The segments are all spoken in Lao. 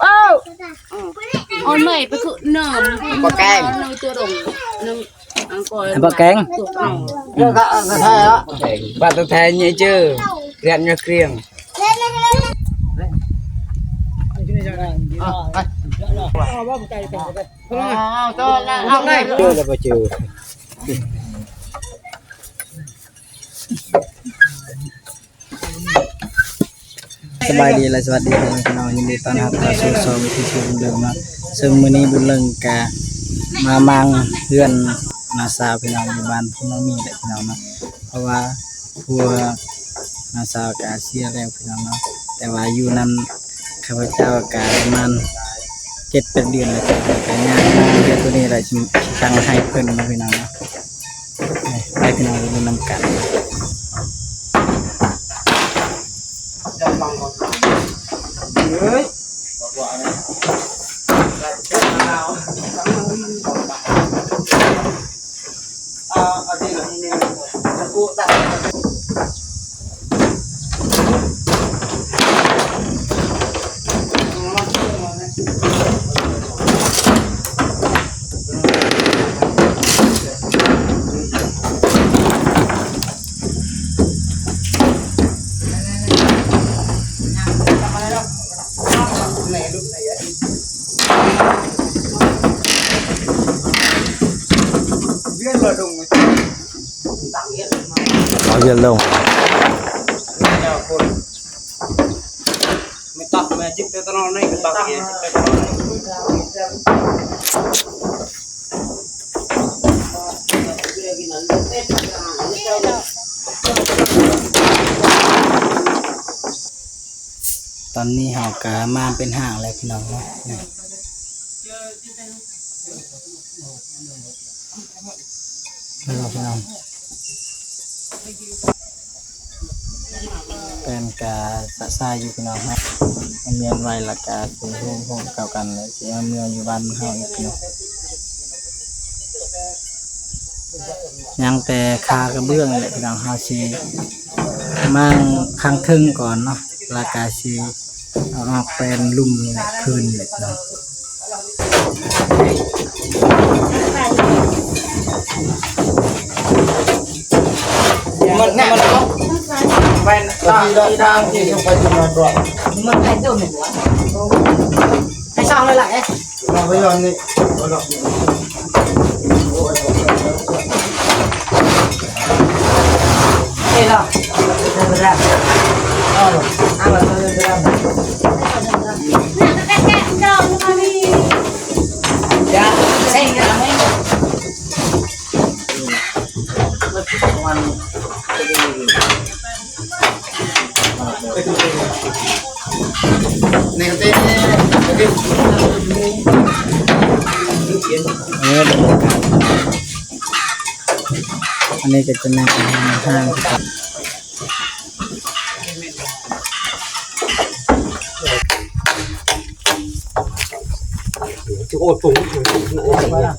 ໂອ້ ອອນໃໝ່ໄປຄືເນີມ ປາແກງ ເນີມຕົວດົງ ເນີມອັງກອຍ ປາແກງ ຕົວເອົາ ເອີ ກະ ກະແທ້ເນາະ ປາຕົວແທນໃຫຍ່ເຈີ ແລະຍາເກຣຽງ ເອົາເລີຍ ເອົາເລີຍ ເອົາເລີຍ ເອີ ແລ້ວບໍ່ເຈີ. ສະບາຍດີ ແລະ ສະຫວັດດີພໍ່ແມ່ພີ່ນ້ອງ ຍິນດີຕ້ອນຮັບເຂົ້າສູ່ຊ່ອງວິຖີຊີວິດບຸນເລີງເນາະ ເຊິ່ງມື້ນີ້ບຸນເລີງກະມາມ້າງເຮືອນນ້າສາວພີ່ນ້ອງ ຢູ່ບ້ານພູນາມີແຫຼະພີ່ນ້ອງເນາະ ເພາະວ່າຜົວນ້າສາວກະເສຍແລ້ວພີ່ນ້ອງເນາະ ແຕ່ວ່າຢູ່ນຳຂ້າພະເຈົ້າກະປະມານເຈັດແປດເດືອນແລ້ວ ກະຍ້າຍມາເຮືອນໂຕນີ້ແຫຼະ ຊິຕັ້ງໃຫ້ເພິ່ນເນາະພີ່ນ້ອງເນາະ. ໄປພີ່ນ້ອງ ໄປເບິ່ງນຳກັນ ເອີຍ ເອົາເຢັນລົງ. ຕອນນີ້ເຮົາກະມາເປັນຫ້າງແລ້ວພີ່ນ້ອງເນາະ ນີ້ ເບິ່ງພີ່ນ້ອງ ແປ້ນກະສະຊາຍຢູ່ພີ່ນ້ອງເນາະ ມັນແມ່ນໄວ ແລ້ວກະຊິໂຮມໆເຂົ້າກັນ ແລ້ວຊິເອົາເມືອຢູ່ບ້ານເຮົາອີກພີ່ນ້ອງ ຍັງແຕ່ຄາກະເບື້ອງນີ້ແຫຼະພີ່ນ້ອງ ເຮົາຊິມ້າງຂ້າງເທິງກ່ອນເນາະ ແລ້ວກະຊິ ເອົາອອກແປນລຸ່ມນີ້ແຫຼະ ພື້ນນີ້ແຫຼະເນາະ ມັນ ມັນ ແປນ ທີ່ເດີນທາງທີ່ຕ້ອງໄປຈຸດນັ້ນກ່ອນ ມັນໄປຈຸດນີ້ ໄປຊ່ອງເລີຍລະ ເອີ ເອົາໄປຍ້ອນນີ້ ເອີ ເອີ ເອີ ເອີ ອັນນີ້ກະຈະແມ່ນອາຫານຮ້ານ ແຊງໄປລະ.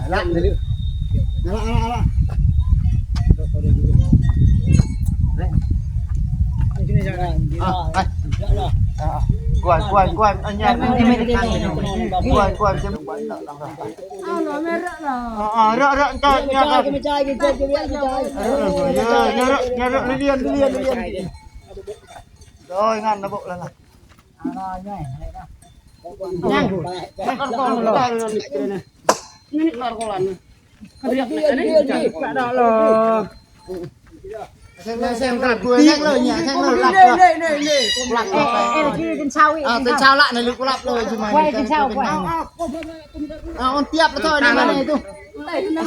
ລະ ລະ ລະ ລະ ກວນ ກວນ ກວນ ອັນຍາດ ກວນ ກວນ ຈະ ເອົາເນາະ ແມ່ນເນາະ ເອີ ເອີ ເນາະ ເນາະ ເນາະ ເນາະ ເນາະ ເນາະ ເນາະ ເນາະ ເນາະ ເນາະ ເນາະ ເນາະ ເນາະ ເນາະ ເນາະ ເນາະ ເນາະ ເນາະ ເນາະ ໂດຍ ງານລະບົບແລ້ວນະ ຍັງ ຍັງ ແຊງເລີຍ ແຊງເລີຍ ຫຼັກເລີຍ ຫຼັກເລີຍ ເອີ ເອີ ເອີ ເປັນເຊົ້າອີກ ເປັນເຊົ້າລະ ໃນລູກຫຼັບເລີຍ ຊິມາ ເປັນເຊົ້າ ເອົາ ເອົາ ເອົາ ຕຽບລະ ໂທດ ມາໃນຕູ້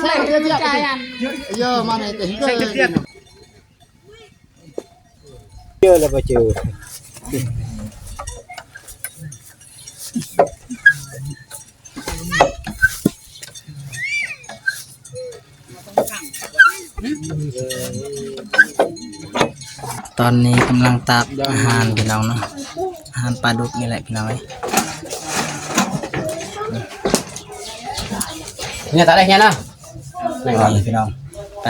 ແຊງຕຽບ ເອີ ມາໃນຕູ້ ເຈີແລ້ວບໍ່ເຈີ ຕອນນີ້ກຳລັງຕາກອາຫານພີ່ນ້ອງເນາະ ອາຫານປາດຸກນີ້ແຫຼະພີ່ນ້ອງເອີຍ ເນຍຕາກໄດ້ເນຍນະ ນີ້ພີ່ນ້ອງ ໄປ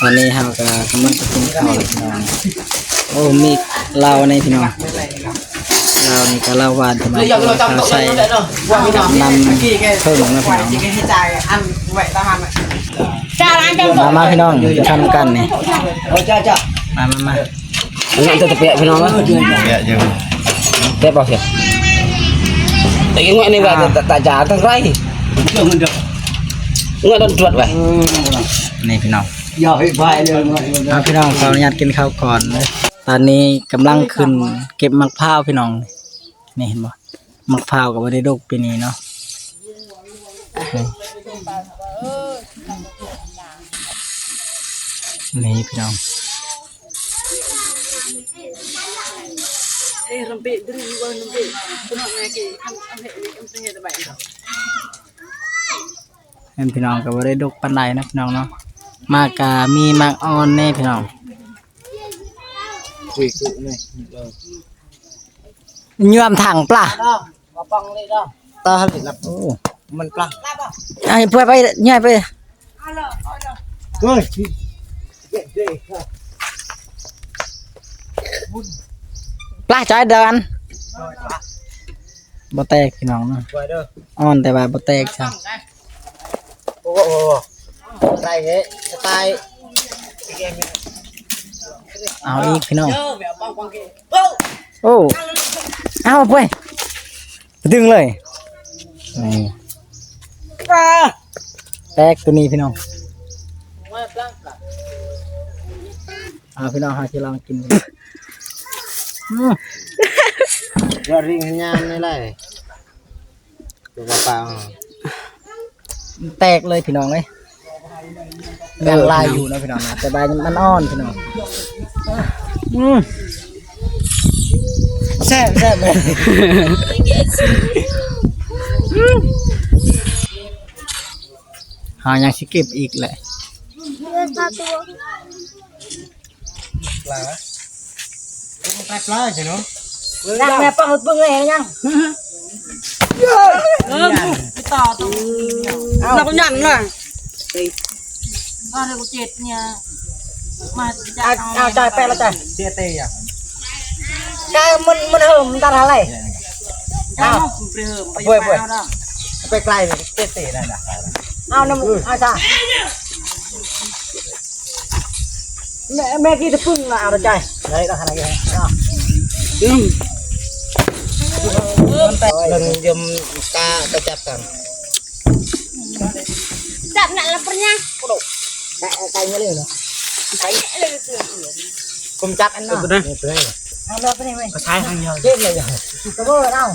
ຕອນນີ້ເຮົາກໍກຳລັງຈະກິນເຂົ້າແລ້ວພີ່ນ້ອງ ໂອ້ ມີເຫຼົ້ານີ້ພີ່ນ້ອງ ເຫຼົ້ານີ້ກໍເຫຼົ້າຫວານພີ່ນ້ອງ ເພາະວ່າເຂົາໃສ່ນ້ຳເຜິ້ງເນາະພີ່ນ້ອງເນາະ ມາ ມາພີ່ນ້ອງ ກິນເຂົ້ານຳກັນນີ້ ມາ ມາ ມາ ອັນນັ້ນແຕ່ຕະເປະພີ່ນ້ອງເອີຍ ເປະຢູ່ ແຊບບໍ່ເຊຍ ແຕ່ກິນງວດນີ້ວ່າ ອ່າ ຕາ ຕາຈາທັງໄລ ງວດນັ້ນຈວດໄວ້ ນີ້ພີ່ນ້ອງ ຢ່າໃຫ້ໄປເລີຍ ເອົາພີ່ນ້ອງ ຂໍອະນຸຍາດກິນເຂົ້າກ່ອນ ຕອນນີ້ກຳລັງຂຶ້ນເກັບໝາກພ້າວພີ່ນ້ອງ ນີ້ເຫັນບໍ່ ໝາກພ້າວກໍບໍ່ໄດ້ດົກປີນີ້ເນາະ ນີ້ ນີ້ພີ່ນ້ອງ ເຫັນພີ່ນ້ອງກໍບໍ່ໄດ້ດົກປານໃດນະພີ່ນ້ອງເນາະ ໝາກກະມີໝາກອ່ອນແດ່ພີ່ນ້ອງ ຍວມຖັງປະ ຕາຫັນເລີຍນະ ໂອ້ ມັນປະ ໃຫ້ເພື່ອໄປ ໃຫຍ່ໄປ ເຮີ້ຍ ປະ ຈອຍດອນ ບໍ່ແຕກພີ່ນ້ອງເນາະ ອ່ອນແຕ່ວ່າບໍ່ແຕກຊ້ຳ ໂອ້ໂຫ ໄດ້ເດ້ ສະໄຕ ເອົາອີກພີ່ນ້ອງ ໂອ້ ເອົາໄປ ດຶງເລີຍ ນີ້ ແຕກໂຕນີ້ພີ່ນ້ອງ ເອົາພີ່ນ້ອງ ເຮົາຊິລອງກິນ ອືມ ວ່າຣິງຍາມນີ້ແຫຼະ ຕົວປາ ແຕກເລີຍພີ່ນ້ອງເອີຍ ຍັງລາຍຢູ່ເນາະພີ່ນ້ອງເນາະ ແຕ່ວ່າມັນອ່ອນພີ່ນ້ອງ ອືມ ແຊບ ແຊບເລີຍ ອືມ ເຮົາຍັງຊິເກັບອີກແຫຼະ ປາ ປາ ປາ ໃສ່ເນາະ ຍັງແມ່ປ້ອງເບິ່ງເລີຍຍັງ ເອີ ໄປຕໍ່ຕົວ ເອົາ ເອົາ ເອົາ ເຈັດເນຍ ມາຈາກ ເອົາ ເອົາ ຈ່າຍໄປແລ້ວຈ້າ ເສຍເຕຍ ກາມັນ ມັນເຫິມຕັນອະໄລ ເອົາ ເອົາ ໄປເຫິມ ໄປ ໄປ ໄປ ໄປໄກເຕະ ນັ້ນນະ ເອົານຳ ເອົາຊະ ແມ່ ແມ່ກີ້ຕະປຶ້ງລະ ເອົາໃຈ ໄດ້ລະຂະໜາດນີ້ ອືມ ມັນແຕກ ເບິ່ງຍົມກາໄປຈັບກັນ ຈັບນັ້ນລະປະຍາ ໄກ ໄກເລີຍເນາະ ໄກເລີຍ ຜົມຈັບອັນນັ້ນ ເອົາເລີຍໄປນີ້ເວີຍ ກໍໃຊ້ທາງດຽວ ເຈັບເລີຍ ກະບໍ່ເອົາ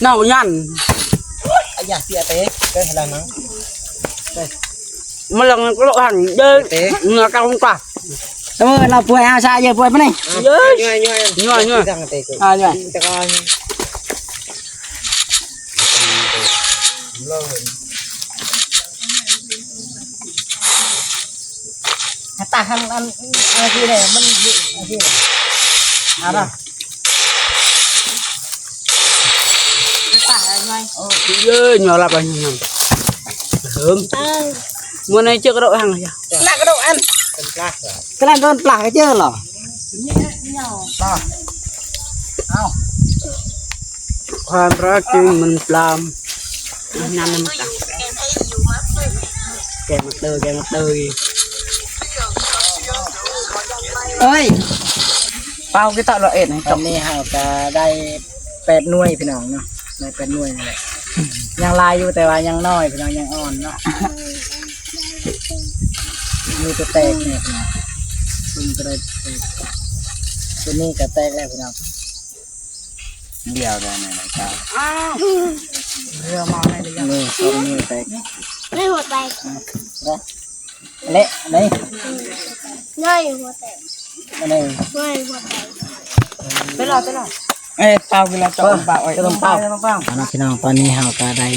ເນົ່າຍັນ ອາຢາເສຍເຕ ເອີ ລະມັງ ມາລອງກະໂລຫັນເດີ ເໜືອກາຄົງກາ ເອີ ລາວປ່ວຍອາຊາເຢີປ່ວຍປານນີ້ ເຢີ ຍ່ອຍໆ ຍ່ອຍໆ ອາ ຍ່ອຍ ແຕ່ກໍ ຕາທາງອັນ ອັນທີ່ແຫຼະມັນຢູ່ອັນທີ່ ອາລະ ຕາໃຫຍ່ ເອີ ຍ່ອຍ ລະໄປ ຍ່ອຍ ເອີມ ເອີ ມື້ນີ້ເຈົ້າກະໂດດຫັ້ນ ລະກະໂດດອັນ ກະລະໂດນປາກະເຈີເນາະ ເອົາ ຄວາມລັກຈິງມັນປລອມ ນ້ຳມັນ ແກງມາເຕີ ແກງມາເຕີ ເອີຍ ເປົ່າກິນຕະລະເອັດໃຫ້ ຕອນນີ້ເຮົາກະໄດ້ແປດໜ່ວຍພີ່ນ້ອງເນາະ ໄດ້ແປດໜ່ວຍນີ້ແຫຼະ ຍັງຫຼາຍຢູ່ແຕ່ວ່າຍັງນ້ອຍພີ່ນ້ອງ ຍັງອ່ອນເນາະ ມີແຕ່ແຕກນີ້ພີ່ນ້ອງ ເບິ່ງໂຕໃດແຕກ ໂຕນີ້ກະແຕກແລ້ວພີ່ນ້ອງ ດຽວໄດ້ນີ້ນະ ອ້າວ ເຮືອມາໄດ້ ນີ້ສອງໜ່ວຍແຕກ ນີ້ຫົວແຕກ ເລະ ນີ້ ນີ້ຫົວແຕກ ອັນນີ້ ນີ້ຫົວແຕກ ໄປລະ ໄປລະ ເອີຍ ເປົ່າກິນລະ ເຈົ້າເປົ່າ ເອົາເນາະພີ່ນ້ອງ ຕອນນີ້ເຮົາກະໄດ້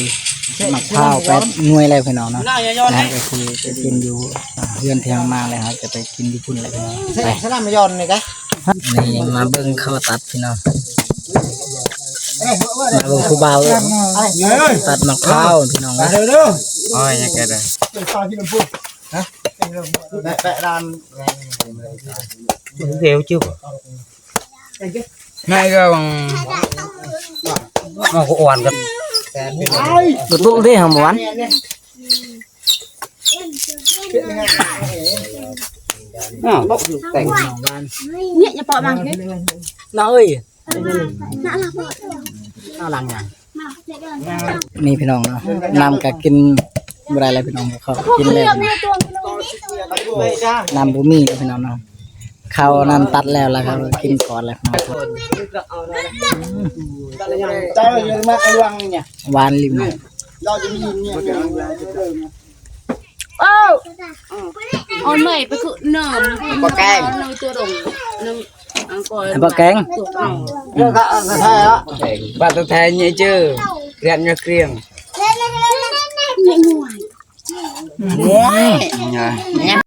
ໝາກພ້າວແປດໜ່ວຍແລ້ວພີ່ນ້ອງເນາະ ແລ້ວເຮົາກະຊິໄປກິນຢູ່ເຮືອນທີ່ເຮົາມາ ແລ້ວເຮົາຈະໄປກິນຢູ່ພຸ້ນແຫຼະພີ່ນ້ອງ ໄປ ສະລາມຍອນນີ້ກະ ນີ້ມາເບິ່ງເຂົາຕັດພີ່ນ້ອງ ມາເບິ່ງຜູ້ບ່າວເອີຍ ຕັດໝາກພ້າວພີ່ນ້ອງເອີຍ ໂອ້ຍ ຍັງແກ່ເດີ ແປະ ແປະລານ ເດວຈື່ ໃນກະ ມັນກະອ່ອນກະ ກະຕຸກເດ້ຫຳຫວານ ອ້າວ ແຕ່ງ ເນຍ ຢ່າເປາະມັນ ນາເອີຍ ເອົາຫຼັງຫຍັງ ນີ້ພີ່ນ້ອງເນາະ ນ້ຳກະກິນບໍ່ໄດ້ແລ້ວພີ່ນ້ອງ ເຂົາກິນແລ້ວ ນ້ຳບໍ່ມີແລ້ວພີ່ນ້ອງເນາະ ເຂົານັ້ນຕັດແລ້ວ ແລ້ວເຂົາກິນກ່ອນແລ້ວພີ່ນ້ອງ ຫວານລິມ ເອົາ ເອົາໃໝ່ໄປຄືເດີມ ປາແກງ ເອົາປາແກງ ປາຕົວແທນໃຫຍ່ເຈີ ແລນຍາກຽງ ໂອ້ຍ